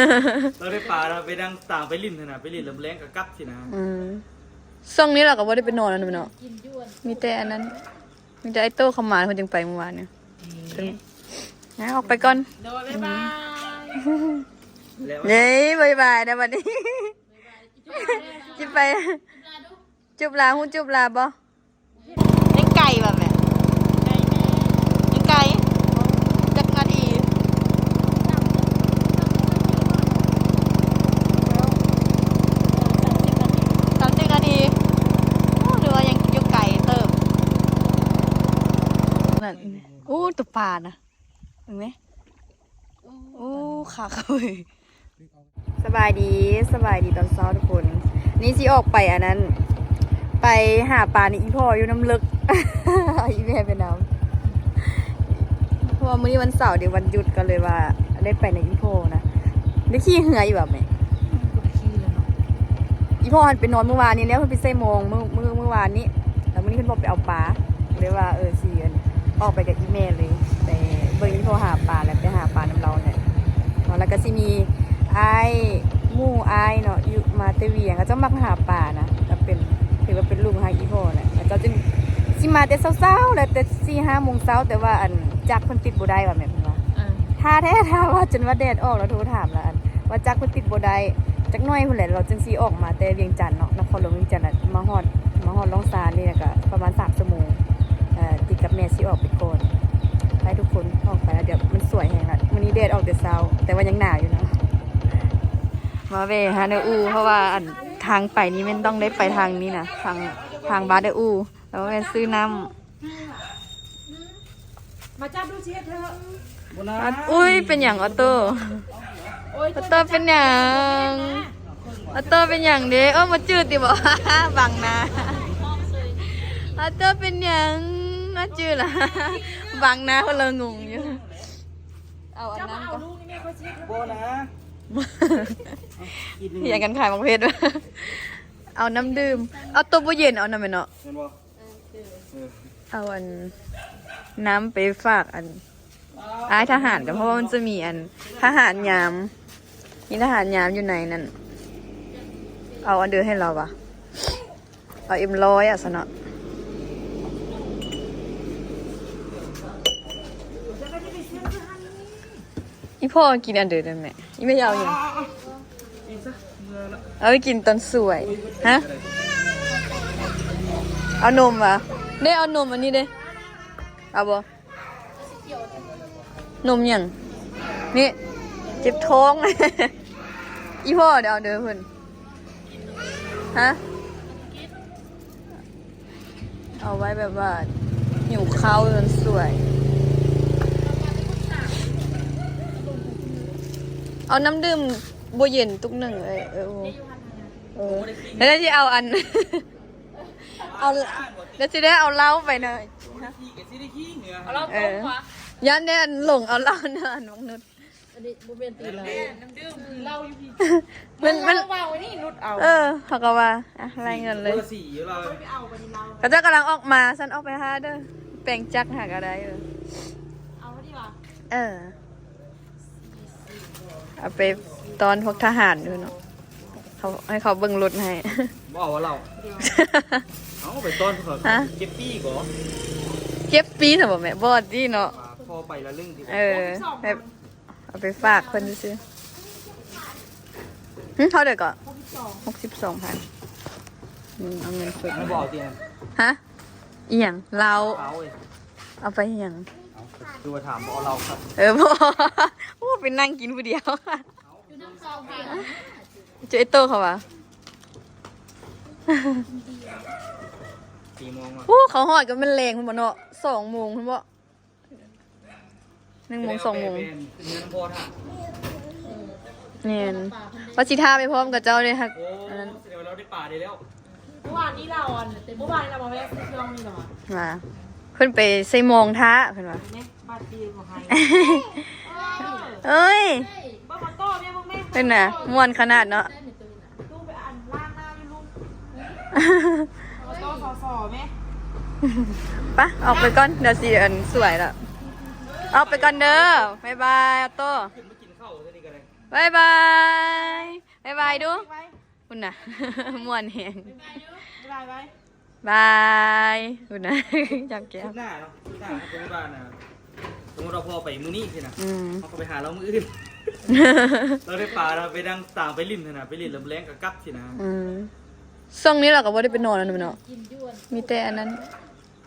ລາວໄດ້ປາ ລາວໄປນັ່ງຕາມໄປຫຼິ້ນຫັ້ນນະ ໄປຫຼິ້ນແລ້ວແລງກໍກັບຊີ້ນະ. ອືມ ຊ່ວງນີ້ລາວກໍບໍ່ໄດ້ໄປນອນແລ້ວເນາະ ມີແຕ່ອັນນັ້ນ ມີແຕ່ໄອ້ໂຕ້ເຂົ້າມາ ເພິ່ນຈຶ່ງໄປມື້ວານນີ້. ອືມ ເພິ່ນ ນະ ອອກໄປກ່ອນ ໂດຍ ບາຍບາຍ ແລ້ວ ເຢ້ ບາຍບາຍນະບັດນີ້ ຊິໄປ ຈູບລາ ຮູ້ຈູບລາບໍ່? ຍັງໄກບໍ່ແມ່? ຍັງໄກ ຈັກນາທີ? ສາມສິບນາທີ ໂອ້ ຖືວ່າຍັງຢູ່ໄກເຕີບ. ນັ້ນ ໂອ້ ຕົວປານະ ເຫັນໄໝ? ໂອ້ ຄັກເວີຍ. ສະບາຍດີ ສະບາຍດີຕອນເຊົ້າທຸກຄົນ. ນີ້ຊິອອກໄປອັນນັ້ນ ໄປຫາປານຳອີ່ພໍ່ຢູ່ນ້ຳເລິກ ອີ່ແມ່ໄປນຳ ເພາະວ່າມື້ນີ້ວັນເສົາເດ ວັນຢຸດ ກໍເລີຍວ່າໄດ້ໄປນຳອີ່ພໍ່ນະ. ໄດ້ຂີ່ເຮືອຢູ່ບໍ່ແມ່? ບໍ່ໄດ້ຂີ່ແລ້ວເນາະ ອີ່ພໍ່ຫັ້ນໄປນອນມື້ວານນີ້ແລ້ວ ເພິ່ນໄປໃສ່ມອງມື້ ມື້ ມື້ວານນີ້ ແລ້ວມື້ນີ້ເພິ່ນບອກໄປເອົາປາ ເລີຍວ່າ ເອີ ຊິ ອັນ ອອກໄປກັບອີ່ແມ່ເລີຍ ໄປເບິ່ງອີ່ພໍ່ຫາປາ ແລ້ວໄປຫາປານຳລາວແຫຼະເນາະ. ແລ້ວກໍຊິມີອ້າຍ ໝູ່ອ້າຍເນາະ ຢູ່ ມາແຕ່ວຽງ ເຂົາເຈົ້າມັກຫາປານະ ກໍເປັນ ຖືວ່າເປັນລູກຮັກອີ່ພໍ່ແຫຼະ. ເຂົາເຈົ້າຈຶ່ງຊິມາແຕ່ເຊົ້າໆ ແລ້ວແຕ່ສີ່ຫ້າໂມງເຊົ້າ ແຕ່ວ່າ ອັນ ຈັກເພິ່ນຕິດບໍ່ໄດ້ວ່າແມ່ນເພິ່ນວ່າ ເອີ ຖ້າແທ້ ຖ້າວ່າ ຈົນວ່າແດດອອກ ແລ້ວໂທຖາມລະ ອັນ ວ່າຈັກເພິ່ນຕິດບໍ່ໄດ້ ຈັກໜ້ອຍພຸ້ນແຫຼະ ລາວຈຶ່ງຊິອອກມາແຕ່ວຽງຈັນເນາະ ນະຄອນຫຼວງວຽງຈັນ ມາຮອດ ມາຮອດລ່ອງຊານນີ້ ແລ້ວກະປະມານສາມຊົ່ວໂມງ ເອີ ຕິດກັບແມ່ຊິອອກໄປກ່ອນ. ໄປທຸກຄົນ ອອກໄປແລ້ວ ດຽວມັນສວຍແຮງລະ. ມື້ນີ້ແດດອອກແຕ່ເຊົ້າ ແຕ່ວ່າຍັງໜາວຢູ່ເນາະ. ມາແວ່ຫານ້າອູ່ ເພາະວ່າ ອັນ ທາງໄປນີ້ແມ່ນຕ້ອງໄດ້ໄປທາງນີ້ນະ ທາງ ທາງບ້ານນ້າອູ່ ແລ້ວແວ່ຊື້ນ້ຳ. ມາຈັບດູຊິເຮັດເຖາະ. ອຸ້ຍ ເປັນຫຍັງອອໂຕ້? ອອໂຕ້ເປັນຫຍັງ? ອອໂຕ້ເປັນຫຍັງເດ? ໂອ້ ມາຈື່ຕິບໍ? ບັງໜ້າ. ອອໂຕ້ເປັນຫຍັງ? ມາຈື່ລະ ບັງໜ້າ ຄົນລະງົງຢູ່. ເອົາອັນນັ້ນກ່ອນ. ບໍ່ນະ. ຫຍັງກັນຂາຍໝາກເຜັດ. ເອົານ້ຳດື່ມ. ເອົາໂຕບໍ່ເຢັນ ເອົານຳແມ່ນເນາະ. ເອີ ເອົາອັນ ນ້ຳໄປຝາກອັນ ອ້າຍທະຫານກັນ ເພາະວ່າມັນຈະມີອັນ ທະຫານຍາມ ມີທະຫານຍາມຢູ່ໃນນັ້ນ. ເອົາອັນເດີໃຫ້ລາວວະ ເອົາເອັມຮ້ອຍອະຊະເນາະ. ອີ່ພໍ່ກິນອັນເດີໄດ້ແມ່? ອີ່ແມ່ຢາກເອົາຫຍັງ? ເອົາໄປກິນຕອນສວຍ. ຮະ? ເອົານົມຫວາ? ເດ້ ເອົານົມອັນນີ້ເດ້. ເອົາບໍ່? ນົມຫຍັງ? ນີ້ ເຈັບທ້ອງ. ອີ່ພໍ່ເດ້ ເອົາເດີເພິ່ນ. ຮະ? ເອົາໄວ້ແບບວ່າຫິວເຂົ້າຕອນສວຍ. ເອົານ້ຳດື່ມບໍ່ເຢັນຕຸກໜຶ່ງເອີຍ. ເອີ ເອີ ແລ້ວຊິເອົາອັນ ເອົາ ແລ້ວຊິໄດ້ເອົາເຫຼົ້າໄປເນາະ. ເອົາເຫຼົ້າ ເອີ ຢ້ານໄດ້ອັນຫຼົງເອົາເຫຼົ້າເນາະ ອັນບັກນຸດ. ອັນນີ້ບໍ່ແມ່ນຕີລາວ ນ້ຳດື່ມ ເຫຼົ້າຢູ່ພີ້. ມັນ ມັນ ເວົ້ານີ້ຫຼຸດເອົາ. ເອີ ເຂົາກໍວ່າ ອ່ະ ລາຍເງິນເລີຍ. ເຂົາເຈົ້າກຳລັງອອກມາ ຊັ້ນອອກໄປຫາເດີ ແປງຈັກຫາກໍໄດ້. ເອີ ເອົາດີຫວາ? ເອີ ເອົາໄປຕ້ອນພວກທະຫານຢູ່ເນາະ ເຂົາ ໃຫ້ເຂົາເບິ່ງລົດໃຫ້. ບໍ່ເອົາເຫຼົ້າ ເອົາໄປຕ້ອນເຂົາ. ຮະ? ເກັບປີ້ກໍ ເກັບປີ້ຊະບໍ່ແມ່? ບໍ່ຕິເນາະ. ພໍໄປລະລຶ້ງຕິ. ເອີ ແບບ ເອົາໄປຝາກເພິ່ນຊື່ໆ. ຫຶ ເທົ່າໃດເກາະ? ຫົກສິບສອງ ຫົກສິບສອງພັນ. ອືມ ເອົາເງິນສົດ. ບໍ່ເອົາຕິ. ຮະ? ອີ່ຫຍັງ? ເຫຼົ້າ. ເອົາໄປຫຍັງ? ເອົ້າ ຄືວ່າຖາມບໍ່ເອົາເຫຼົ້າຄັບ. ເອີ ບໍ່. ໂອ້ ໄປນັ່ງກິນຜູ້ດຽວ. ເຈົ້າໄອ້ໂຕ້ເຂົາວ່າ ສີ່ໂມງ. ໂອ້ ເຂົາຮອດກໍແມ່ນແລງພຸ້ນບໍ່ເນາະ ສອງໂມງພຸ້ນບໍ່? ໜຶ່ງໂມງ ສອງໂມງ. ແມ່ນ ວ່າຊິຖ້າໄປພ້ອມກັບເຈົ້າເດ້. ໂອ້ ອັນນັ້ນ ສະແດງວ່າລາວໄດ້ປາໄດ້ແລ້ວ. ເມື່ອວານນີ້ລາວ ອັນ ເມື່ອວານນີ້ລາວມາແວະຊື້ເຄື່ອງນີ້ລະຫວາ? ວ່າ ເພິ່ນໄປໃສ່ມອງຖ້າ ເພິ່ນວ່າ. ແມ່ ບາດດີບໍ່ໃຫ້. ເອີຍ ເບິ່ງມາຕໍ່ແມ່ ເບິ່ງແມ່. ເພິ່ນນະ ມ່ວນຂະໜາດເນາະ. ຕູ້ໄປອັນລ້າງໜ້າຢູ່ລູກ. ເອົາໂຕ້ ສອສອ ແມ່. ປະ ອອກໄປກ່ອນ ດຽວຊິອັນສວຍລະ. ອອກໄປກ່ອນເດີ ບາຍບາຍ ອາໂຕ້. ຂຶ້ນມາກິນເຂົ້າເທື່ອນີ້ກໍໄດ້. ບາຍບາຍ ບາຍບາຍດູ ໄປ ພຸ້ນນະ ມ່ວນແຮງ ບາຍບາຍ ບາຍ ພຸ້ນນະ ຈັບແກ້ວ ຄລິບໜ້າເນາະ ຄລິບໜ້າ ສົມມຸດວ່ານະ ສົມມຸດວ່າພໍ່ໄປມື້ນີ້ຊີ້ນະ ອືມ ເຮົາກໍໄປຫາລາວມື້ອື່ນ ລາວໄດ້ປາ ລາວໄປດັງຕ່າງໄປຫຼິ້ນຫັ້ນນະ ໄປຫຼິ້ນແລ້ວແລງກໍກັບຊີ້ນະ ອືມ ຊ່ວງນີ້ລາວກໍບໍ່ໄດ້ໄປນອນແລ້ວເນາະ ມີແຕ່ອັນນັ້ນ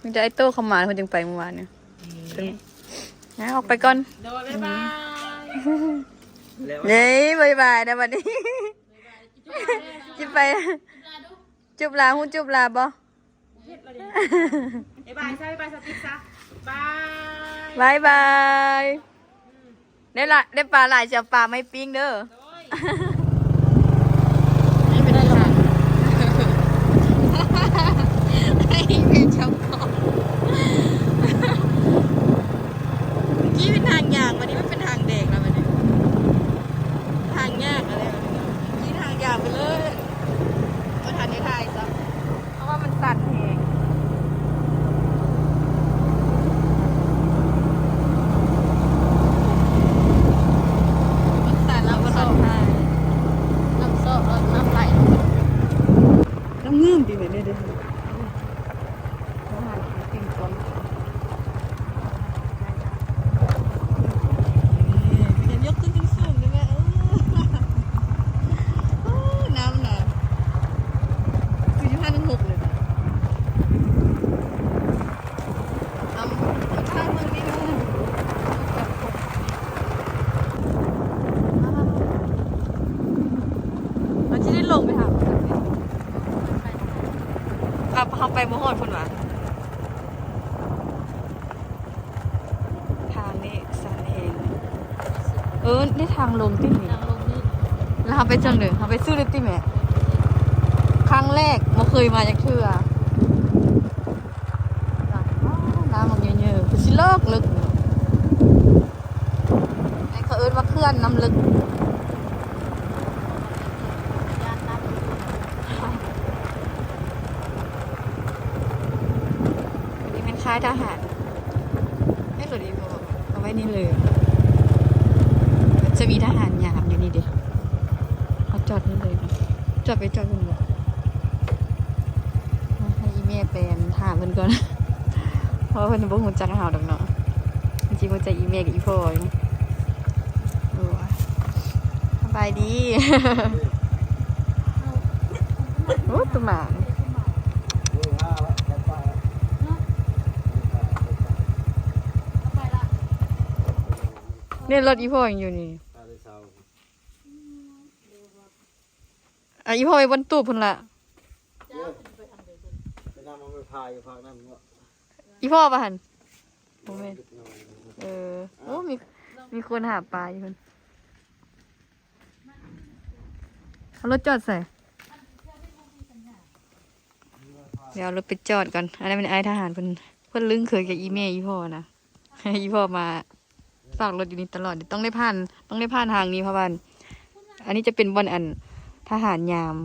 ມີແຕ່ໄອ້ໂຕ້ເຂົ້າມາ ເພິ່ນຈຶ່ງໄປມື້ວານນີ້ ອືມ ເພິ່ນ ນະ ອອກໄປກ່ອນ ໂດຍ ບາຍບາຍ ເຢ້ ບາຍບາຍນະບັດນີ້ ຈິໄປ ຈູບລາ ຮູ້ຈູບລາບໍ່? ເຮັດແລ້ວເດ້ ບາຍບາຍຊະ ບາຍບາຍສະຕິກຊະ ບາຍ ບາຍບາຍ ອືມ ໄດ້ລະ ໄດ້ປາຫຼາຍ ຊິເອົາປາມາໃຫ້ປີ້ງເດີ ໂດຍ ນີ້ເປັນທາງ ໃຫ້ເປັນເຈົ້າຂອງ ເມື່ອກີ້ເປັນທາງຍ່າງ ບັດນີ້ມັນເປັນທາງແດງແລ້ວ ບັດນີ້ທາງຍາກແລ້ວ ເມື່ອກີ້ທາງຍາກໄປເລີຍ ບໍ່ທັນໄດ້ຖ່າຍຊ້ຳ ເພາະວ່າມັນສັ່ນແຮງ ມັນສັ່ນແລ້ວບໍ່ທັນຖ່າຍ ນ້ຳຊອກ ນ້ຳໄຫຼ ນ້ຳງື່ມຕິແມ່ເດີ ເຫັນຍົກຂຶ້ນສູງໆ ເດີແມ່ ເອີ ໂອ້ ນ້ຳນະ ຄືຢູ່ຫັ້ນຫົກເລີຍນະ ເອົາ ເອົາທາງເບິ່ງນີ້ເດີ ເຮົາຊິໄດ້ລົງໄປຫາ ເຮົາ ເຮົາໄປບໍ່ຮອດພຸ້ນຫວາ? ທາງນີ້ຊັນແຮງ ເອີ ນີ້ທາງລົງຕິນີ້ ທາງລົງນີ້ ແລ້ວເຮົາໄປຈັ່ງໃດ? ເຮົາໄປຊື່ເລີຍຕິແມ່? ຄັ້ງແລກ ບໍ່ເຄີຍມາຈັກເທື່ອ ວ້າວ ນ້ຳບັກເຍີໆ ຄືຊິເລິກເລິກ ອັນນີ້ເຂົາເອີ້ນວ່າເຂື່ອນນ້ຳເລິກ ອັນນີ້ແມ່ນຄ້າຍທະຫານ ໃຫ້ລົດອີ່ພໍ ເອົາໄວ້ນີ້ເລີຍ ຈະມີທະຫານຍາມຢູ່ນີ້ເດ້ ເຮົາຈອດນີ້ເລີຍ ຈອດໄປຈອດພຸ້ນບໍ? ໃຫ້ອີ່ແມ່ໄປອັນຖາມເພິ່ນກ່ອນ ເພາະວ່າເພິ່ນບໍ່ຮູ້ຈັກເຮົາດອກເນາະ ຈິຮູ້ຈັກອີ່ແມ່ກັບອີ່ພໍ່ຢູ່ ໂອ້ຍ ສະບາຍດີ ໂອ້ ໂຕໝານີ້ ນີ້ລົດອີ່ພໍ່ຍັງຢູ່ນີ້ ອ່ະ ອີ່ພໍ່ໄປບ່ອນຕູບພຸ້ນລະ ໄປນຳເອົາໄມ້ພາຢູ່ພາກນັ້ນເນາະ ອີ່ພໍ່ປະຫັ້ນ ບໍ່ແມ່ນ ເອີ ໂອ້ ມີ ມີຄົນຫາປາຢູ່ພຸ້ນ ເອົາລົດຈອດໃສ? ດຽວເອົາລົດໄປຈອດກ່ອນ ອັນນັ້ນແມ່ນອ້າຍທະຫານເພິ່ນ ເພິ່ນລຶ້ງເຄີຍກັບອີ່ແມ່ອີ່ພໍ່ນະ ໃຫ້ອີ່ພໍ່ມາ ຝາກລົດຢູ່ນີ້ຕະຫຼອດ ຕ້ອງໄດ້ຜ່ານ ຕ້ອງໄດ້ຜ່ານທາງນີ້ ເພາະວ່າອັນນີ້ຈະເປັນບ່ອນອັນທະຫານຍາມ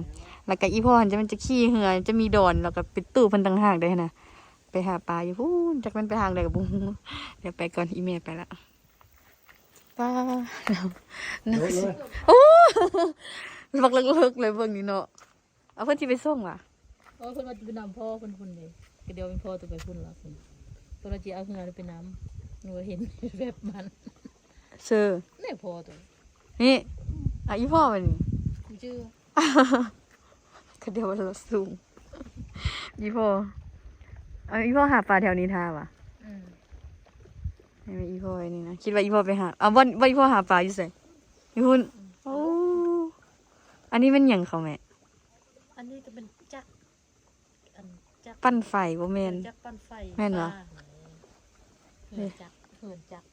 ແລ້ວກະອີ່ພໍ່ຫັ້ນຈະແມ່ນຈະຂີ່ເຮືອ ຈະມີດອນ ແລ້ວກະໄປຕູ້ເພິ່ນຕ່າງຫາກເດ້ຫັ້ນນະ ໄປຫາປາຢູ່ພຸ້ນ ຈັກແມ່ນໄປທາງໃດກະບໍ່ຮູ້ ດຽວໄປກ່ອນ ອີ່ແມ່ໄປລະ ປ້າ ໂອ້ ບັກເລິກໆເລີຍເບິ່ງນີ້ເນາະ. ເອົາ ເພິ່ນຊິໄປສົ່ງຫວາ? ເອີ ເພິ່ນວ່າຈະໄປນຳພໍ່ເພິ່ນພຸ້ນເດ້ ກະດຽວແມ່ນພໍ່ໂຕໄປພຸ້ນລະ ເພິ່ນວ່າຊິເອົາເຮືອໄປນຳ ໜູເຫັນແວບມັນ ເຊີ ແນ່ພໍ່ໂຕ ນີ້ ອາ ອີ່ພໍ່ຫວານີ້ ບໍ່ຈື່ ກະດຽວວ່າລົດສູງ ອີ່ພໍ່ ອາ ອີ່ພໍ່ຫາປາແຖວນີ້ທ່າຫວາ? ອືມ ໃຫ້ແມ່ ອີ່ພໍ່ໄວ້ນີ້ນະ ຄິດວ່າອີ່ພໍ່ໄປຫາ ເອົາ ບ່ອນ ບ່ອນອີ່ພໍ່ຫາປາຢູ່ໃສ? ຢູ່ພຸ້ນ ອືມ ໂອ້ ອັນນີ້ແມ່ນຫຍັງເຂົາແມ່? ອັນນີ້ກະເປັນຈັກ ອັນຈັກ ປັ່ນໄຟບໍ່ແມ່ນ ຈັກປັ່ນໄຟ ແມ່ນຫວາ? ເຮືອນຈັກ ເຮືອນຈັກ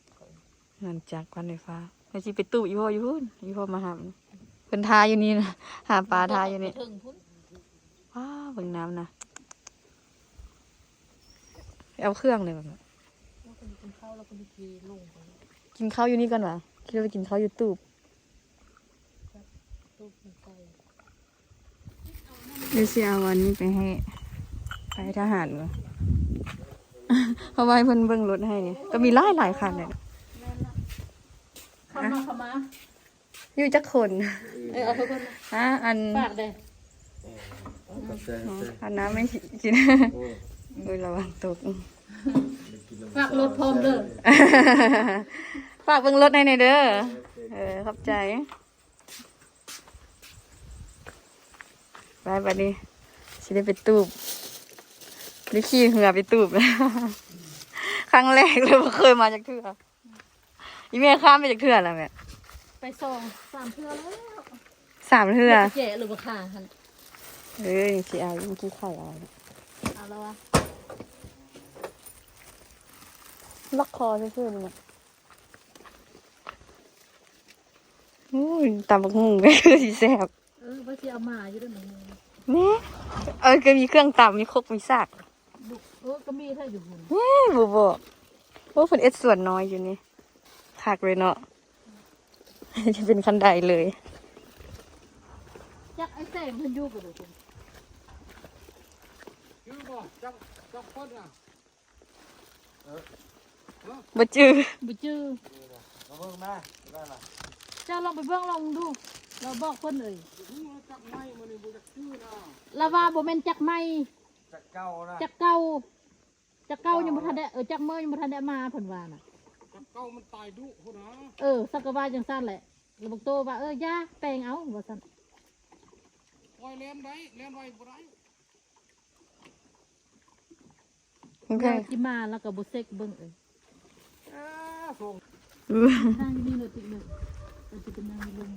ເຮືອນຈັກປັ່ນໄຟຟ້າ ແລ້ວຊິໄປຕູ້ອີ່ພໍ່ຢູ່ພຸ້ນ ອີ່ພໍ່ມາຮັບ ເພິ່ນທ່າຢູ່ນີ້ນະ ຫາປາທ່າຢູ່ນີ້ ເທິງພຸ້ນ ວ້າວ ເບິ່ງນ້ຳນະ ເອົາເຄື່ອງເລີຍ ກິນເຂົ້າຢູ່ນີ້ກ່ອນຫວາ? ຄິດວ່າໄປກິນເຂົ້າຢູ່ຕູບ ຕູບ ດຽວຊິເອົາອັນນີ້ໄປໃຫ້ ໄປໃຫ້ທະຫານກ່ອນ ເພາະວ່າໃຫ້ເພິ່ນເບິ່ງລົດໃຫ້ ກະມີຫຼາຍໆຄັນເລີຍ ເຂົ້າມາ ເຂົ້າມາ. ຢູ່ຈັກຄົນ? ເອີ ເອົາທຸກຄົນນະ ຮະ ອັນ ຝາກເດີ້ ເອີ ຂອບໃຈ ຂອບໃຈ ເອົານ້ຳໃຫ້ກິນ ໂອ້ຍ ໂອ້ຍ ລະວັງຕົກ ຝາກລົດພ້ອມເດີ້ ຝາກເບິ່ງລົດໃຫ້ແດ່ເດີ້ ເອີ ຂອບໃຈ. ໄປ ບັດນີ້ຊິໄດ້ໄປຕູບ ໄດ້ຂີ່ເຮືອໄປຕູບ ຄັ້ງແລກເລີຍ ບໍ່ເຄີຍມາຈັກເທື່ອ. ອີແມ່ຂ້າມໄປຈັກເທື່ອແລ້ວແມ່? ໄປສອງສາມເທື່ອແລ້ວ ສາມເທື່ອ ແຈະຫຼືບໍ່ຄ່າຫັ້ນ. ເອີຍ ຊິເອົາ ເມື່ອກີ້ໄຂ່ເອົາ ເອົາແລ້ວວະ ລັອກຄໍຊື່ໆ ນີ້ນະ. ໂອ້ຍ ຕຳບັກຫຸ່ງຄືຊິແຊບ. ເອີ ວ່າຊິເອົາມາຢູ່ເດ້ ບັກຫຸ່ງ ແນ່ ເອີ ກໍມີເຄື່ອງຕຳ ມີຄົກມີສາກ ເອີ ກໍມີແທ້ຢູ່ພຸ້ນ ແນ່ ບໍ່ບອກ. ໂອ້ ເພິ່ນເຮັດສວນນ້ອຍຢູ່ນີ້ ຄັກເລີຍເນາະ ຈະເປັນຄັນໄດເລີຍ. ຈັກໄອ້ແສງເພິ່ນຢູ່ບໍ່ເດີ ຢູ່ບໍ່? ຈັກ ຈັກຄົນນະ? ບໍ່ຈື່ ບໍ່ຈື່ ມາເບິ່ງມາ ເຈົ້າລອງໄປເບິ່ງລອງດູ ລາວບອກເພິ່ນເອີຍ ຈັກໄມ້ມື້ນີ້ບໍ່ຈັກຈື່ນະ ລາວວ່າບໍ່ແມ່ນຈັກໃໝ່ ຈັກເກົ່ານະ ຈັກເກົ່າ ຈັກເກົ່າຍັງບໍ່ທັນໄດ້ ເອີ ຈັກເໝີຍັງບໍ່ທັນໄດ້ມາ ເພິ່ນວ່ານະ ຈັກເກົ່າມັນຕາຍດຸພຸ້ນນະ ເອີ ສັກກະວ່າຈັ່ງຊັ້ນແຫຼະ ແລ້ວບັກໂຕວ່າ ເອີ ຢ່າແປງເອົາ ວ່າຊັ້ນ ປ່ອຍແລ່ນໄດ້ ແລ່ນໄວບໍ່ໄດ້. ໂອເຄ ແລ້ວຊິມາແລ້ວກໍບໍ່ເຊັກເບິ່ງເອີຍ ອ່າ ສົ່ງ ອື ນັ່ງຢູ່ນີ້ເລີຍຕິເລີຍ ເອີ ຊິໄປນັ່ງຢູ່ລຸ່ມ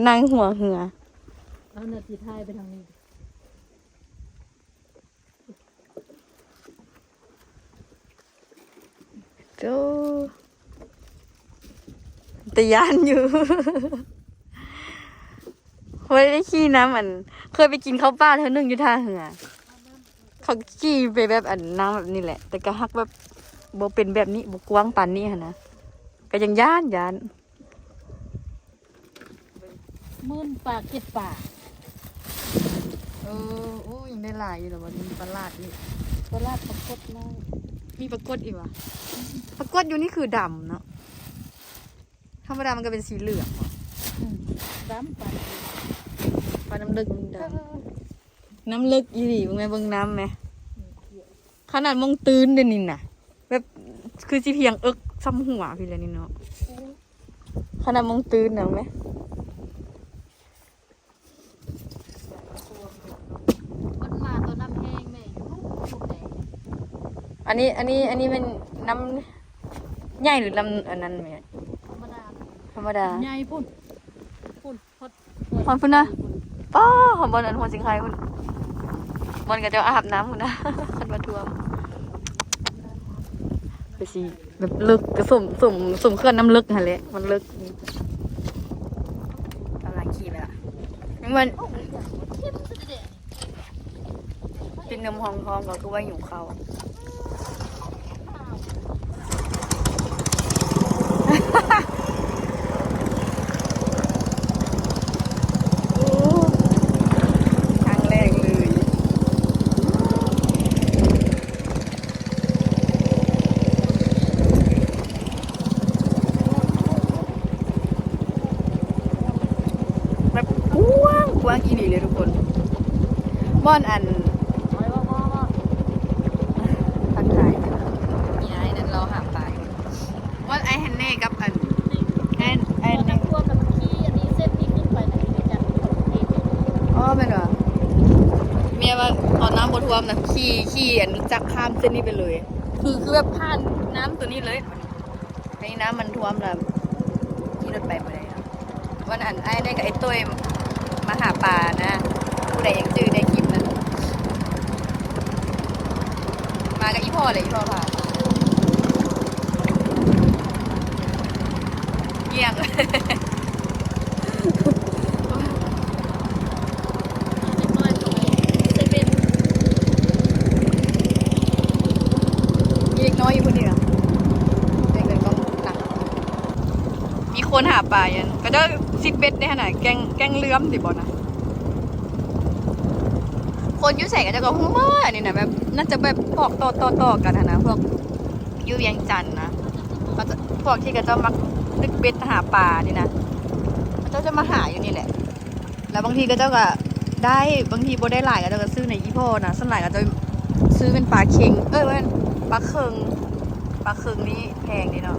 ນັ່ງຫົວເຮືອ ເອົາໜ້າທີ່ຖ່າຍໄປທາງນີ້ ໂອ້ ຕາຢ້ານຢູ່ ບໍ່ໄດ້ຂີ່ນຳ ອັນ ເຄີຍໄປກິນເຂົ້າປ່າເທື່ອໜຶ່ງຢູ່ທ່າເຮືອ ເຂົາຂີ່ໄປແບບ ອັນ ນັ່ງແບບນີ້ແຫຼະ ແຕ່ກໍຮັກແບບບໍ່ເປັນແບບນີ້ ບໍ່ກວ້າງປານນີ້ຫັ້ນນະ ກໍຍັງຢ້ານ ຢ້ານ. ໝື່ນປາ ເຈັດປາ ເອີ ໂອ້ ຍັງໄດ້ຫຼາຍຢູ່ລະ ບັດນີ້ມີປາຫຼາດອີກ ປາຫຼາດ ປາກົດນ້ອຍ ມີປາກົດອີກຫວາ? ປາກົດຢູ່ນີ້ຄືດຳເນາະ ທຳມະດາມັນກໍເປັນສີເຫຼືອງເນາະ ອືມ ດຳປາ ປານ້ຳເລິກມັນດຳ ເອີ ນ້ຳເລິກອີ່ຫຼີ ເບິ່ງແມະ ເບິ່ງນ້ຳແມະ ອືມ ຂະໜາດມົງຕື້ນເດນີ້ນະ ແບບຄືຊິພຽງເອິກສ່ຳຫົວພີ້ແຫຼະນີ້ເນາະ ໂອ້ ຂະໜາດມົງຕື້ນນະແມະ ມັນມາຕອນນ້ຳແຫ້ງແມ່ ຢູ່ພຸ້ນແດ່ ອັນນີ້ ອັນນີ້ ອັນນີ້ແມ່ນນ້ຳໃຫຍ່ ຫຼື ນ້ຳອັນນັ້ນແມ່? ທຳມະດາ ທຳມະດາ ໃຫຍ່ພຸ້ນ ພຸ້ນ ຮອດພຸ້ນນະ ປ້າ ຮອດບ່ອນອັນຫົວຊິງໄຄພຸ້ນ ບ່ອນເຂົາເຈົ້າອາບນ້ຳພຸ້ນນະ ຄັນວ່າຖ້ວມ ຄືຊິແບບເລິກ ກໍສົມ ສົມ ສົມເຂື່ອນນ້ຳເລິກຫັ້ນແຫຼະ ມັນເລິກ ກຳລັງຂີ່ໄປລະ ມັນ ກິນນົມຮອງທ້ອງກໍຄືວ່າຫິວເຂົ້າ ໂອ້ ຄັ້ງແລກເລີຍ ແບບກວ້າງ ກວ້າງອີ່ຫຼີເລີຍທຸກຄົນ ບ່ອນອັນ ທັກທາຍກັນ ມີອ້າຍນັ້ນລາວຫາປາຢູ່ ບ່ອນອ້າຍແຮນເນ່ກັບອັນ ແອນ ແອນ ນ້ຳຖ້ວມແລ້ວມັນຂີ່ອັນນີ້ ເສັ້ນນີ້ຂຶ້ນໄປນະ ຈັກ ອໍ ແມ່ນຫວາ? ແມ່ວ່າຕອນນ້ຳບໍ່ຖ້ວມນະ ຂີ່ ຂີ່ອັນຈັກຂ້າມເສັ້ນນີ້ໄປເລີຍ ຄື ຄືແບບຜ່ານນ້ຳຕົວນີ້ເລີຍ. ອັນນີ້ນ້ຳມັນຖ້ວມລະຂີ່ລົດໄປບໍ່ໄດ້ເນາະ ວັນນັ້ນອ້າຍໄດ້ກັບໄອ້ຕຸ້ຍມາຫາປານະ ຜູ້ໃດຍັງຈື່ໄດ້ຄລິບນັ້ນ ມາກັບອີ່ພໍ່ເລີຍ ອີ່ພໍ່ພາ ງຽບ ເດັກນ້ອຍ ມີເດັກນ້ອຍຢູ່ຜູ້ດຽວ ເດັກນ້ອຍຕ້ອງໜັກ ມີຄົນຫາປາຢູ່ ເຂົາເຈົ້າຊິດເບັດໃນຫັ້ນນະ ແກ້ງ ແກ້ງເຫຼືອມຕິບໍ່ນະ ຄົນຢູ່ໃສເຂົາເຈົ້າກໍຮູ້ໝົດ ອັນນີ້ນະ ແບບ ໜ້າຈະແບບພວກຕໍ່ໆກັນຫັ້ນນະ ພວກຢູ່ວຽງຈັນນະ ເຂົາເຈົ້າ ພວກທີ່ເຂົາເຈົ້າມັກຕຶກເບັດຫາປານີ້ນະ. ເຂົາຈະມາຫາຢູ່ນີ້ແຫຼະ ແລ້ວບາງທີເຂົາເຈົ້າກໍໄດ້ ບາງທີບໍ່ໄດ້ຫຼາຍ ເຂົາເຈົ້າກໍຊື້ໃນອີ່ພໍ່ນະ ສ່ວນຫຼາຍເຂົາເຈົ້າຊື້ເປັນປາເຄັງ ເອີຍ ບໍ່ແມ່ນ ປາເຄິ່ງ ປາເຄິ່ງນີ້ແພງເດ້ເນາະ.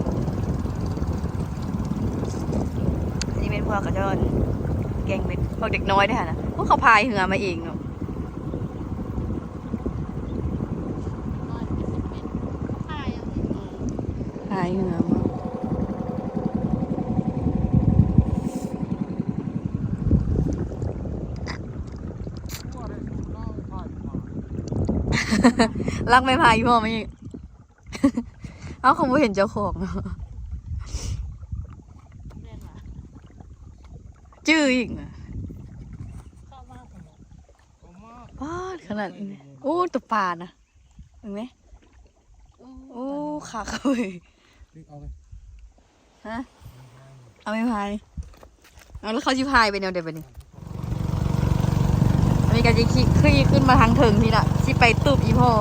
ອັນນີ້ແມ່ນພວກເຂົາເຈົ້າແກງເບັດ ພວກເດັກນ້ອຍເດ້ຫັ້ນນະ ພວກເຂົາພາຍເຮືອມາເອງເນາະ. ພາຍເຮືອມາ ລັກໄມ້ພາຍອີ່ພໍ່ມາອີກ. ເອົ້າ ເຂົາບໍ່ເຫັນເຈົ້າຂອງເນາະ ຈື່ອີກນະ. ປາດ ຂະໜາດນີ້ ໂອ້ ຕົວປານະ ເຫັນໄໝ? ໂອ້ ຄັກເວີຍ. ຮະ ເອົາໄມ້ພາຍ ເອົາ ແລ້ວເຂົາຊິພາຍໄປແນວໃດບັດນີ້? ອັນນີ້ກໍຊິຂີ່ ຂີ່ຂຶ້ນມາທາງເທິງພີ້ລະ ຊິໄປຕູບອີ່ພໍ່.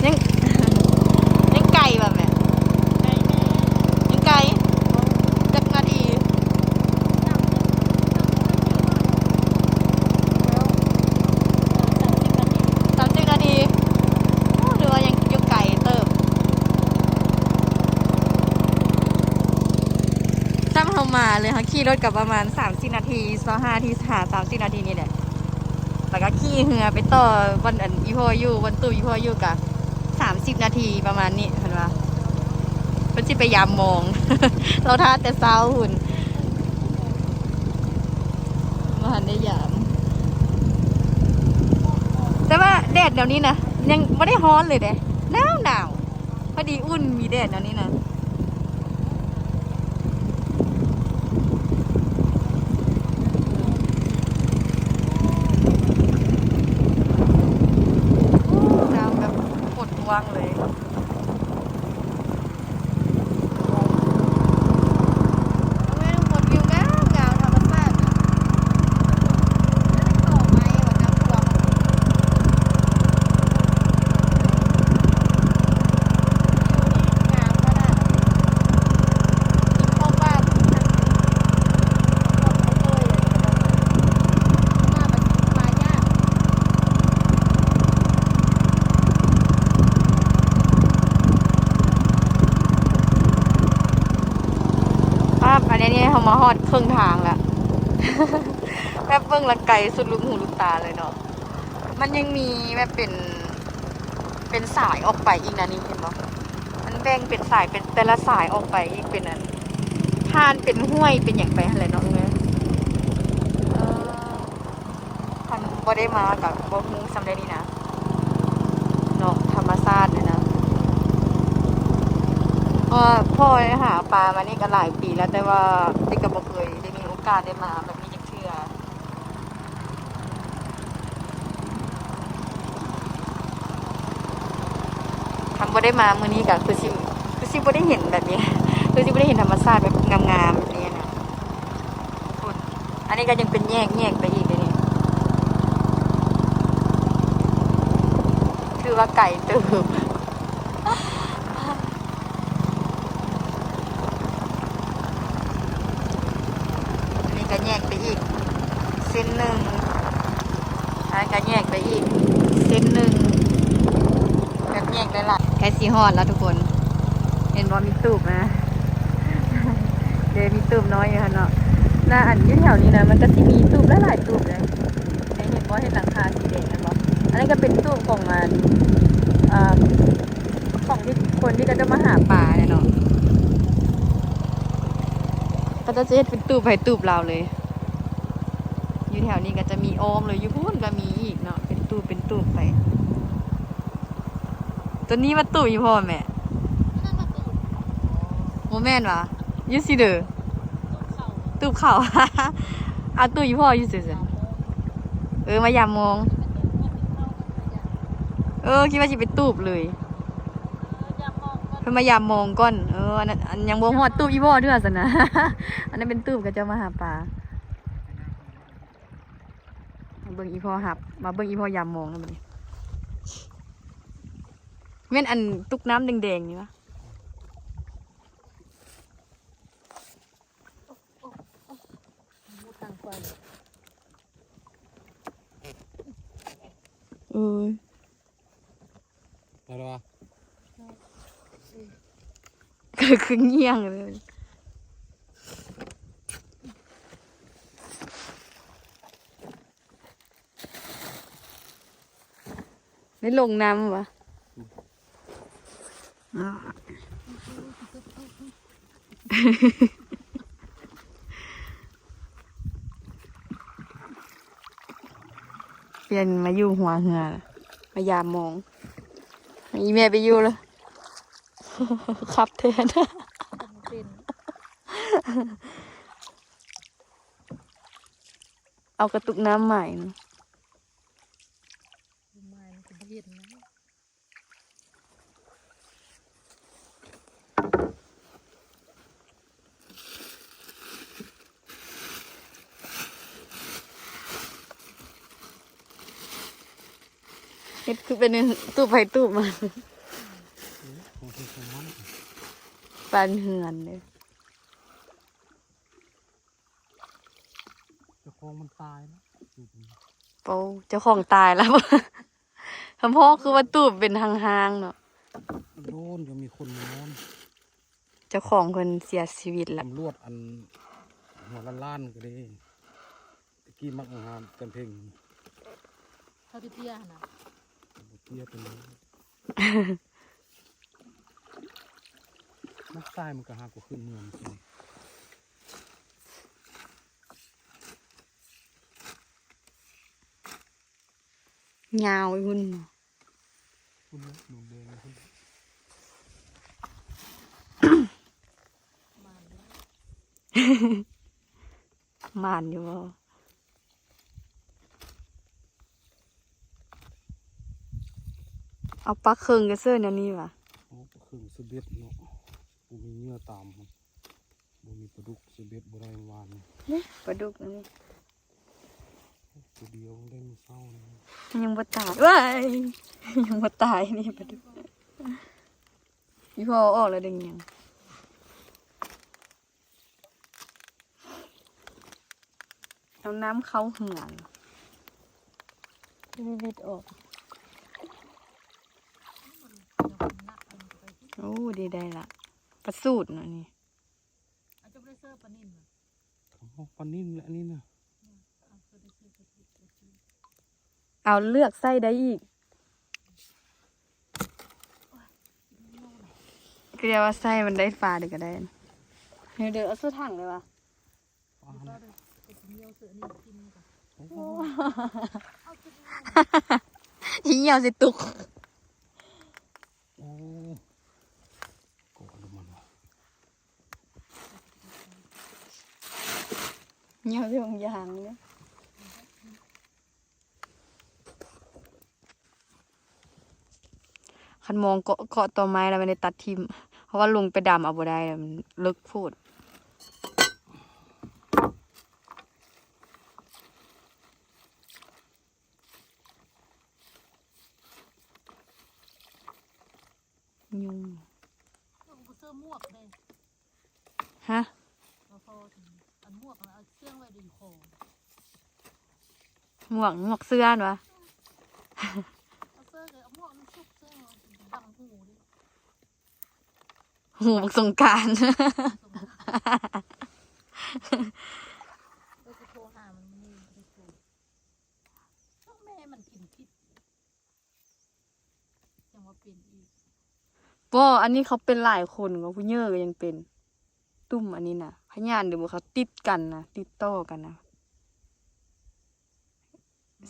ຍັງ ຍັງໄກບໍ່ແມ່? ຍັງໄກ ຈັກນາທີ? ສາມສິບນາທີ ໂອ້ ຖືວ່າຍັງຢູ່ໄກເຕີບ. ຊ້ຳເຮົາມາເລີຍ ເຮົາຂີ່ລົດກໍປະມານສາມສິບນາທີ ຊາວຫ້ານາທີ ຫາສາມສິບນາທີນີ້ແຫຼະ ແລ້ວກໍຂີ່ເຮືອໄປຕໍ່ບ່ອນອັນອີ່ພໍ່ຢູ່ ບ່ອນຕູ້ອີ່ພໍ່ຢູ່ກະ ສາມສິບນາທີປະມານນີ້ ເພິ່ນວ່າເພິ່ນຊິໄປຢາມມອງ ລາວຖ້າແຕ່ເຊົ້າພຸ້ນ ບໍ່ທັນໄດ້ຢາມ. ແຕ່ວ່າແດດແນວນີ້ນະ ຍັງບໍ່ໄດ້ຮ້ອນເລີຍເດ້ ໜາວໆ ພໍດີອຸ່ນ ມີແດດແນວນີ້ນະ. ນ້ຳແບບໂຄດກວ້າງເລີຍ ແມ່ນຄົນ ວິວງາມໆ ທຳມະຊາດນະ ແລ້ວເປັນເກາະໄມ້ວ່າ ນ້ຳຖ້ວມ ປາບ ອັນນີ້ເຮົາມາຮອດເຄິ່ງທາງແລ້ວ ແບບເບິ່ງແລ້ວໄກສຸດລູກຫູລູກຕາເລີຍເນາະ. ມັນຍັງມີແບບເປັນ ເປັນສາຍອອກໄປອີກນະ ນີ້ເຫັນບໍ່? ມັນແບ່ງເປັນສາຍ ເປັນແຕ່ລະສາຍອອກໄປອີກ ເປັນອັນ ຜ່ານເປັນຫ້ວຍເປັນຫຍັງໄປຫັ້ນແຫຼະເນາະ. ເອີ ຄັນບໍ່ໄດ້ມາກໍບໍ່ຮູ້ສ່ຳໃດນີ້ນະ ເນາະ ທຳມະຊາດນີ້ນະ. ເພາະວ່າພໍ່ໄດ້ຫາປາມານີ້ກໍຫຼາຍປີແລ້ວ ແຕ່ວ່າຕິກກໍບໍ່ເຄີຍໄດ້ມີໂອກາດໄດ້ມາແບບນີ້ຈັກເທື່ອ. ຄັນບໍ່ໄດ້ມາມື້ນີ້ກໍຄືຊິ ຄືຊິບໍ່ໄດ້ເຫັນແບບນີ້ ຄືຊິບໍ່ໄດ້ເຫັນທຳມະຊາດແບບງາມໆແບບນີ້ນະ. ພຸ້ນ ອັນນີ້ກໍຍັງເປັນແຍກ ແຍກໄປອີກເດ້ນີ້ ຖືວ່າໄກເຕີບ. ອັນນີ້ກໍແຍກໄປອີກເສັ້ນໜຶ່ງ ອັນນັ້ນກໍແຍກໄປອີກເສັ້ນໜຶ່ງ ແບບແຍກຫຼາຍໆ. ໃກ້ຊິຮອດແລ້ວທຸກຄົນ ເຫັນບໍ່ ມີຕູບນະ ເດ້ ມີຕູບນ້ອຍຢູ່ຫັ້ນເນາະ. ແລ້ວອັນຢູ່ແຖວນີ້ນະ ມັນກໍຊິມີຕູບຫຼາຍໆຕູບເດ້ ເຫັນບໍ່ ເຫັນຫຼັງຄາສີແດງຫັ້ນບໍ່? ອັນນັ້ນກໍເປັນຕູບຂອງອັນ ອ່າ ຂອງທີ່ຄົນທີ່ເຂົາເຈົ້າມາຫາປາແຫຼະເນາະ ເຂົາເຈົ້າຈະເຮັດເປັນຕູບໃຜຕູບລາວເລີຍ. ຢູ່ແຖວນີ້ກໍຈະມີອ້ອມເລີຍ ຢູ່ພຸ້ນກໍມີອີກເນາະ ເປັນຕູບເປັນຕູບໄປ. ຕົວນີ້ວ່າຕູບອີ່ພໍ່ແມ່? ບໍ່ແມ່ນຫວາ? ຢູ່ຊີ້ເດີ ຕູບເຂົ້າ ຕູບເຂົ້າ. ອາ ຕູບອີ່ພໍ່ຢູ່ໃສຊັ້ນ? ເອີ ມາຢາມມອງ. ເອີ ຄິດວ່າຊິໄປຕູບເລີຍ ເພິ່ນມາຢາມມອງກ່ອນ. ເອີ ອັນນັ້ນ ອັນຍັງບໍ່ຮອດຕູບອີ່ພໍ່ເທື່ອຊັ້ນນະ ອັນນັ້ນເປັນຕູບເຂົາເຈົ້າມາຫາປາ. ມາເບິ່ງອີ່ພໍ່ຮັບ ມາເບິ່ງອີ່ພໍ່ຢາມມອງນຳບັດນີ້. ແມ່ນອັນຕຸກນ້ຳແດງໆນີ້ຫວາ? ໂອ້ຍ ໄດ້ແລ້ວວະ ກໍຄືງ່ຽງເລີຍ. ໄດ້ລົງນ້ຳວະ? ປ່ຽນມາຢູ່ຫົວເຮືອ ມາຢາມມອງ. ອີແມ່ໄປຢູ່ລະ ຂັບແທນ. ເອົາກະຕຸກນ້ຳໃໝ່. ເຮັດຄືເປັນຕູບໃຜຕູບມັນ ຂອງໃຜຂອງມັນ ປານເຮືອນເດ້. ເຈົ້າຂອງມັນຕາຍແລ້ວ. ໂອ້ ເຈົ້າຂອງຕາຍແລ້ວ. ຄຳພ້ອງຄືວ່າຕູບເປັນຮ່າງໆເນາະ. ໂດນ ກໍມີຄົນມານອນ. ເຈົ້າຂອງເພິ່ນເສຍຊີວິດແລ້ວ. ຕຳຫຼວດອັນຫົວລ້ານໆກໍເດ້ ຕະກີ້ມັກຫາກັນເພງ ເຂົາຕິເຕ້ຍຫັ້ນນະ ບໍ່ເຕ້ຍປານໃດ. ມັກຕາຍມັນກໍຫາກໍຂຶ້ນເມືອງ. ຍາວໄປພຸ້ນ. ພຸ້ນນະ ໜູແດງພຸ້ນ. ໝານຢູ່ບໍ່? ເອົາປາເຄິ່ງກະເຊີນແນວນີ້ຫວາ? ເອົາປາເຄິ່ງເຊີເບັດເນາະ. ບໍ່ມີເຫຍື່ອຕາມ ບໍ່ມີປາດຸກ ເຊີເບັດບໍ່ໄດ້ວານນີ້. ປາດຸກອັນນີ້ ໂຕດຽວໄດ້ມື້ເຊົ້ານີ້ ມັນຍັງບໍ່ຕາຍ ວ້າຍ ຍັງບໍ່ຕາຍນີ້ປາດຸກ. ອີພໍ່ເອົາອອກແລ້ວໄດ້ຫຍັງ? ເອົານ້ຳເຂົ້າເຮືອນ ວິດໆອອກ. ໂອ້ ໄດ້ ໄດ້ລະ ປາສູດເນາະນີ້. ເອົາ ເຈົ້າບໍ່ໄດ້ເຊີປານິນຫວາ? ເອົາປານິນແຫຼະອັນນີ້ນະ. ເອົາ ເລືອກໃສ່ໄດ້ອີກ. ຄືວ່າໃສ່ມັນໄດ້ປາເດີກະໄດ້. ເດີ ເອົາໃສ່ຖັງເລີຍຫວາ? ປາ ຂີ້ເຫຍື້ອໃສ່ຕຸກ. ໂອ້ ກໍລະມັນວ່າ ເຫຍື້ອໃສ່ຖົງຢາງເດ້. ຄັນມອງເກາະ ເກາະຕໍໄມ້ແລ້ວແມ່ນໄດ້ຕັດຖິ້ມ ເພາະວ່າລົງໄປດຳເອົາບໍ່ໄດ້ ມັນເລິກໂພດ. ຍຸງ ເຈົ້າກໍບໍ່ເສື້ອໝວກເດ້. ຮະ? ບໍ່ພໍ ອັນໝວກນະ ເອົາເຊື່ອງໄວ້ຢູ່ຄໍ. ໝວກ ໝວກເສື້ອຫັ້ນຫວາ? ເອົາເສື້ອ ເອົາໝວກນີ້ຊຸບເຊິ່ງບັງຫູເດ້. ຫູບັກສົງການ. ເອີ ຊິໂທຫາມັນມື້ນີ້ ບໍ່ໄດ້ໂທ. ແມ່ມັນກິນຜິດ ຈັ່ງວ່າເປັນອີກ. ບໍ່ ອັນນີ້ເຂົາເປັນຫຼາຍຄົນ ຜູ້ເຍີກໍຍັງເປັນ. ຕຸ່ມອັນນີ້ນະ ພະຍາດ ຫຼືວ່າເຂົາຕິດກັນນະ ຕິດຕໍ່ກັນນະ.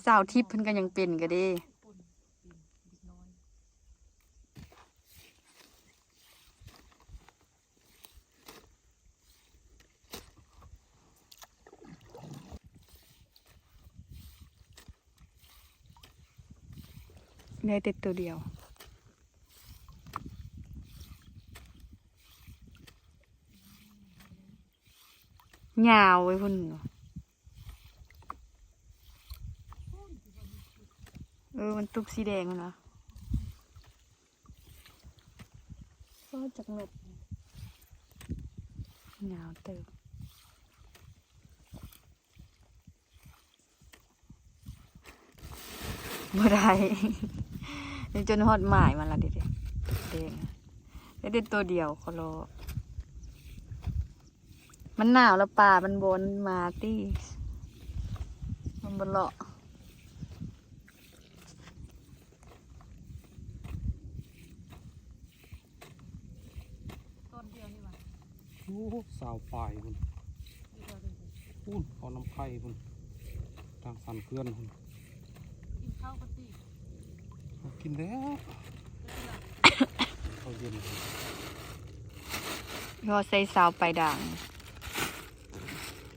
ສາວທິບເພິ່ນກໍຍັງເປັນກະເດ້. ໄດ້ແຕ່ໂຕດຽວ. ຍາວໄປພຸ້ນ. ເອີ ມັນຕຸກສີແດງພຸ້ນນະ. ໂອ້ ຈັກເມັດ ຍາວເຕີບ. ບໍ່ໄດ້ ນີ້ຈົນຮອດໝາຍມັນລະເດ້ ເດ້ ໄດ້ແຕ່ໂຕດຽວ ຂໍລໍ. ມັນໜາວລະປາມັນບໍ່ມາຕິ ມັນບໍ່ເລາະ. ຕອນດຽວນີ້ຫວາ? ໂອ້ ຊາວປາຍພຸ້ນ ຢູ່ແຖວນີ້ພຸ້ນ ພຸ້ນ ເຂົ້ານ້ຳໄຜ່ພຸ້ນ ທາງສັນເຂື່ອນພຸ້ນ. ກິນເຂົ້າກ່ອນຕິ? ກິນແລ້ວ ເຂົ້າເຢັນ ພໍໃສ່ຊາວປາຍດາງ.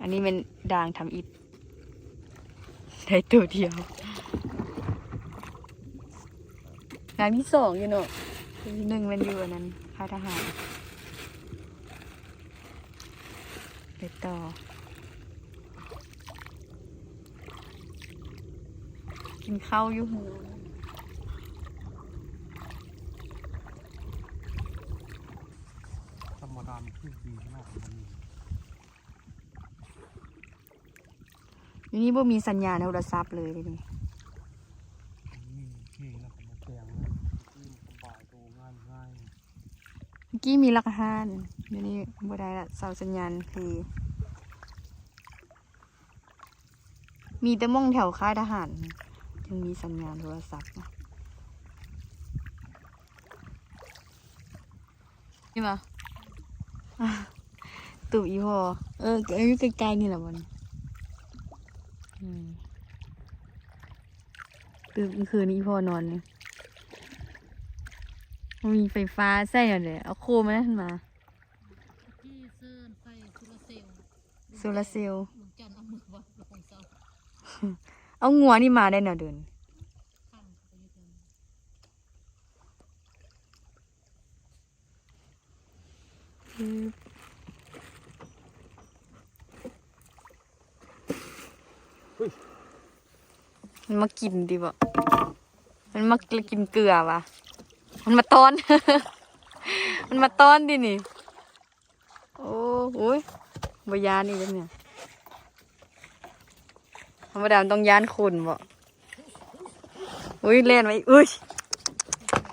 ອັນນີ້ແມ່ນດາງທຳອິດ. ໄດ້ໂຕດຽວ ດາງທີສອງຢູ່ເນາະ ທີໜຶ່ງແມ່ນຢູ່ອັນນັ້ນ ຄ້າຍທະຫານ. ໄປຕໍ່ ກິນເຂົ້າຢູ່ເຮືອນ. ທຳມະດາມັນຄືດີຂະໜາດນັ້ນ. ຢູ່ນີ້ບໍ່ມີສັນຍານໂທລະສັບເລີຍເດນີ້. ມີເຄງແລ້ວກໍມາແປງເລີຍ ສະບາຍໂຕງ່າຍໆ. ເມື່ອກີ້ມີຫຼັກຮ້ານ ດຽວນີ້ບໍ່ໄດ້ລະ ເສົາສັນຍານພີ. ມີແຕ່ໝ່ອງແຖວຄ້າຍທະຫານຈຶ່ງມີສັນຍານໂທລະສັບນະ. ນີ້ຫວາ? ຕູບອີ່ພໍ່ ເອີ ກໍຢູ່ໃກ້ໆນີ້ລະບໍ່ນີ້. ອືມ ຕື່ມຄືນນີ້ອີ່ພໍ່ນອນນີ້ ບໍ່ມີໄຟຟ້າໃຊ້ແລ້ວເດ້ ເອົາໂຄມານັ້ນມາ. ຕະກີ້ເຊີນໃສ່ໂຊລາເຊວ ໂຊລາເຊວ ເມືອງຈັນ ເອົາເມືອວັດ ເອົາງົວນີ້ມາໄດ້ແນວເດີນ. ມັນມາກິນຕິບໍ? ມັນມາກິນເກືອຫວາ? ມັນມາຕ້ອນ ມັນມາຕ້ອນຕິນີ້. ໂອ້ ໂອ້ຍ ບໍ່ຢ້ານອີກແລ້ວນີ້. ທຳມະດາມັນຕ້ອງຢ້ານຄົນບໍ? ອຸ້ຍ ແລ່ນໄປ ອຸ້ຍ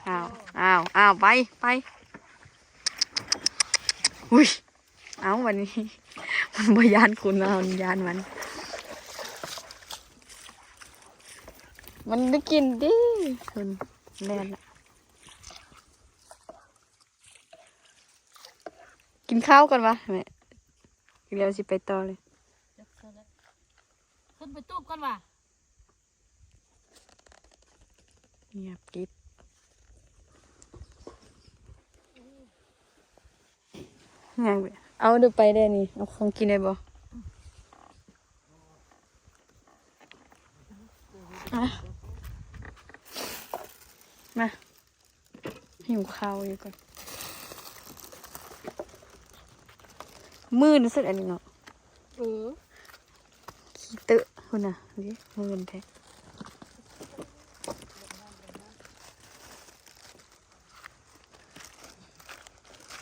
ອ້າວ ອ້າວ ອ້າວ ໄປ ໄປ ອຸ້ຍ ເອົ້າ ບັດນີ້ ມັນບໍ່ຢ້ານຄົນ ເຮົາຢ້ານມັນ. ມັນໄດ້ກິນຕິ ເພິ່ນແລ່ນລະ. ກິນເຂົ້າກ່ອນຫວາແມ່ ແລ້ວຊິໄປຕໍ່ເລີຍ. ຂຶ້ນໄປຕູບກ່ອນຫວາ. ງຽບກິບ ຍັງ ເອົາເດີ ໄປແດ່ນີ້ ເອົາຂອງກິນໄດ້ບໍ່? ມາ ມາ. ຫິວເຂົ້າຢູ່ກ່ອນ ມື່ນສຸດອັນນີ້ເນາະ. ເອີ ຂີ້ເຕະພຸ້ນນະ ນີ້ມື່ນແທ້.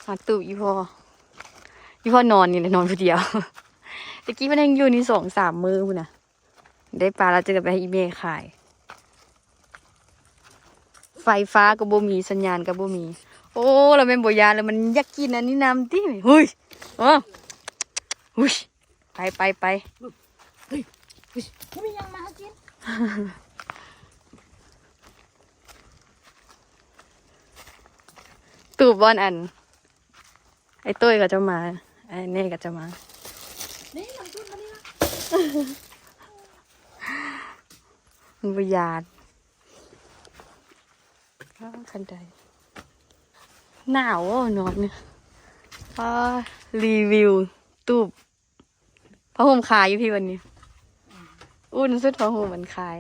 ຫາຕູ້ອີ່ພໍ່ ອີ່ພໍ່ນອນນີ້ແຫຼະ ນອນຜູ້ດຽວ. ແຕ່ກີ້ມັນຍັງຢູ່ນີ້ສອງສາມມື້ພຸ້ນນະ. ໄດ້ປາແລ້ວຈຶ່ງໄດ້ໄປໃຫ້ອີ່ແມ່ຂາຍ. ໄຟຟ້າກໍບໍ່ມີ ສັນຍານກໍບໍ່ມີ. ໂອ້ ລະແມ່ນບໍ່ຢ້ານ ລະມັນຢາກກິນອັນນີ້ນຳຕິ. ຫຸ້ຍ ໂອ້ ຫຸ້ຍ ໄປ ໄປ ໄປ. ຫຸ້ຍ ຫຸ້ຍ ບໍ່ມີຫຍັງມາໃຫ້ກິນ. ຕູບບ່ອນອັນ ໄອ້ຕຸ້ຍເຂົາເຈົ້າມາ ໄອ້ແນ່ເຂົາເຈົ້າມາ. ນີ້ມັນຂຶ້ນມານີ້ລະ ມັນບໍ່ຢ້ານ. ອ້າ ຄັນໄດ ໜາວເນາະນອນນີ້. ອ້າ ຣີວິວຕູບ ຜ້າຫົ່ມຂາຍຢູ່ພີ້ບັດນີ້. ອຸ່ນສຸດຜ້າຫົ່ມມັນຂາຍ.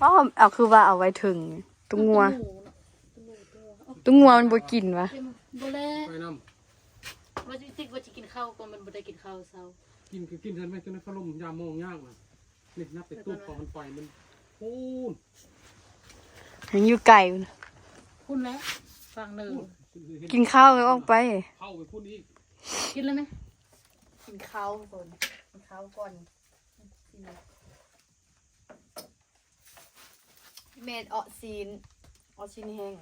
ອ້າວ ເອົາ ຄືວ່າເອົາໄວ້ເທິງ ຕຸງງົວ ຕຸງງົວມັນບໍ່ກິນຫວາ? ບໍ່ແລະ ໄປນຳ ວ່າຊິ ວ່າຊິກິນເຂົ້າກໍມັນບໍ່ໄດ້ກິນເຂົ້າເຊົ້າ. ກິນກໍກິນຊັ້ນແມ່ ຈົນໃນພັດລົມຍາມມອງຍາກນະ. ນີ້ນັບແຕ່ຕູບຂອງມັນໄປ ມັນພຸ້ນ ຍັງຢູ່ໄກພຸ້ນ ພຸ້ນແຫຼະ ຝັ່ງເໜືອ. ກິນເຂົ້າແລ້ວອອກໄປ ເຂົ້າໄປພຸ້ນອີກ. ກິນແລ້ວນະ ກິນເຂົ້າກ່ອນ ກິນເຂົ້າກ່ອນ. ແມ່ນເອາະຊີ້ນ ເອາະຊີ້ນແຫ້ງ.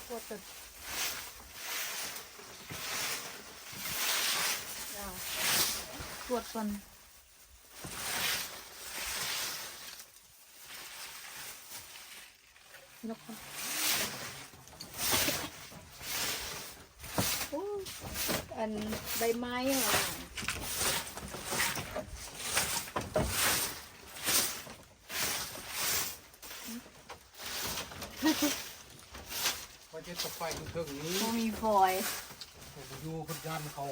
ກວດກ່ອນ ກວດກ່ອນ. ໂອ້ ອັນໃບໄມ້ ວ່າຈະໄປຢູ່ເທິງນີ້ ບໍ່ມີຟອຍ ບໍ່ຢູ່ ເພິ່ນຢ້ານເຂົາ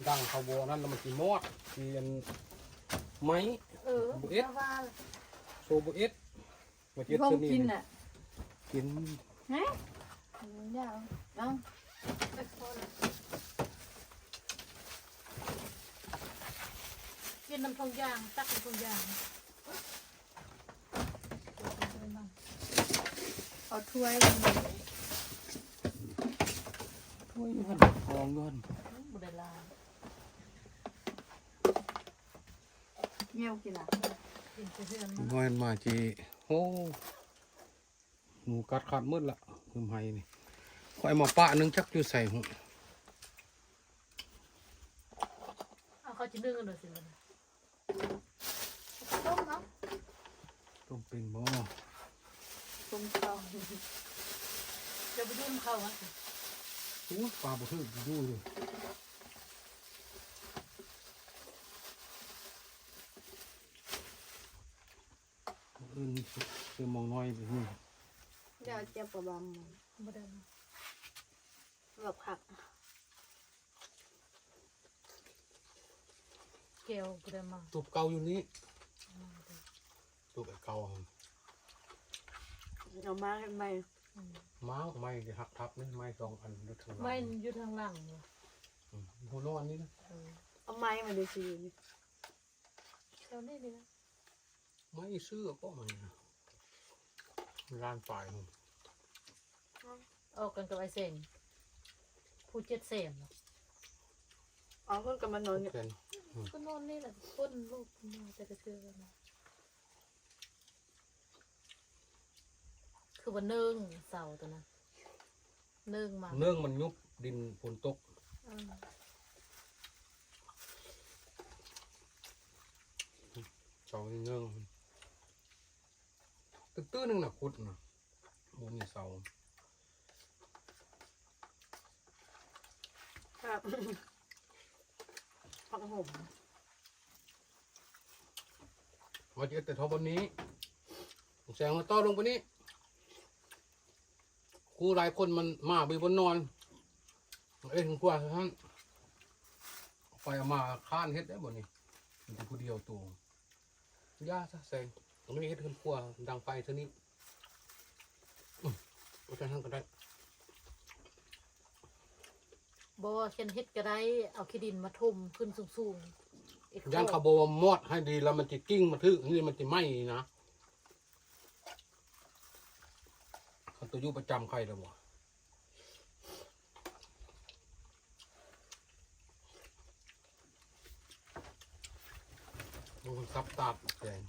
ດັງ ເຂົາບໍ່ນັ້ນ ແລ້ວມັນຊິມອດ ຊິອັນໄໝ້. ເອີ ບໍ່ເອັດ ໂຊບໍ່ເອັດ ວ່າຈະເຮັດ ເຮັດ ເຮັດ ກິນ ກິນ. ຮະ ຢາກເອົາ ກິນນຳຖົງຢາງ ຕັກນຳຖົງຢາງ. ເອົາຖ້ວຍ ຖ້ວຍຢູ່ຫັ້ນ ຂອງຢູ່ຫັ້ນ ບໍ່ໄດ້ລ້າງ. ແນວກິນລະ ກິນແຕ່ເຮືອນ ນ້ອຍມາຈີ ໂອ້ ໜູກັດຂາດໝົດລະ ເຮືອນໄຮ່ນີ້. ຂ້ອຍມາປະໜຶ່ງຈັກຢູ່ໃສຫຸ ເອົາເຂົ້າຈີ່ໜຶ່ງເດີຊິ ຕົ້ມເນາະ ຕົ້ມເປັນບໍ່? ຕົ້ມເຂົ້າ ຈະໄປດູນເຂົ້າຫວາ? ໂອ້ຍ ປາບໍ່ຖືກດູເລີຍ. ອື່ນຊື້ໝໍງນ້ອຍໄປນີ້ ດຽວເຈັບກະບຳ ບໍ່ໄດ້ ລວກຜັກ ແກ້ວບໍ່ໄດ້ມາ ຕູບເກົ່າຢູ່ນີ້ ຕູບໄອ້ເກົ່າ ເອົາມາເຮັດໃໝ່ ອືມ ມາເອົາໃໝ່ ຊິຫັກທັບນີ້ ໄມ້ສອງອັນຢູ່ທາງຫຼັງ ໄມ້ຢູ່ທາງຫຼັງ ອືມ ຫົວນອນນີ້ນະ ເອີ ເອົາໄມ້ມາເດ້ຊິ ແຖວນີ້ນີ້ນະ ໄມ້ຊື້ເອົາເກາະມານີ້ນະ ລ້ານປາຍ ອອກກັນກັບໄອ້ເສັງ ຜູ້ເຈັດແສນ ເອົາເພິ່ນກໍມານອນນີ້ ແສນ ອືມ ກໍນອນນີ້ແຫຼະ ຄົນລູກມາແຕ່ກະເທື່ອນະ ຄືວ່າເນີ່ງເສົາຕົວນັ້ນ ເນີ່ງມາ ເນີ່ງມັນຍຸບດິນຝົນຕົກ ເອີ ເສົານີ້ເນີ່ງ ຕື້ໆ ໜຶ່ງນະ ຂຸດນະ ບໍ່ມີເສົາ ຜັກຫອມ. ວ່າຈະເຮັດແຕ່ທໍ່ບ່ອນນີ້ ແສງມາຕໍ່ລົງໄປນີ້ ຄູຫຼາຍຄົນມັນມາບໍ່ມີບ່ອນນອນ ເອີຍ ຫົວຄົວຊັ້ນ ໄປເອົາມາຄ້ານເຮັດໄດ້ບໍ່ນີ້ ມີແຕ່ຜູ້ດຽວໂຕ ຢ່າຊະແສງ ມັນເຮັດເຮືອນຄົວດັງໄຟເທື່ອນີ້ ອືມ ບໍ່ທັນຫັ້ນກໍໄດ້ ບໍ່ ຄັນເຮັດກໍໄດ້ ເອົາຂີ້ດິນມາຖົມຂຶ້ນສູງໆ ເຮັດ ຢ້ານເຂົາບໍ່ມອດໃຫ້ດີ ແລ້ວມັນຊິກິ້ງມາຖືກ ນີ້ມັນຊິໄໝ້ນະ ຄັນຕົວຢູ່ປະຈຳໄຄແລ້ວບໍ່ ໂອ້ ສັບຕາບແດງ.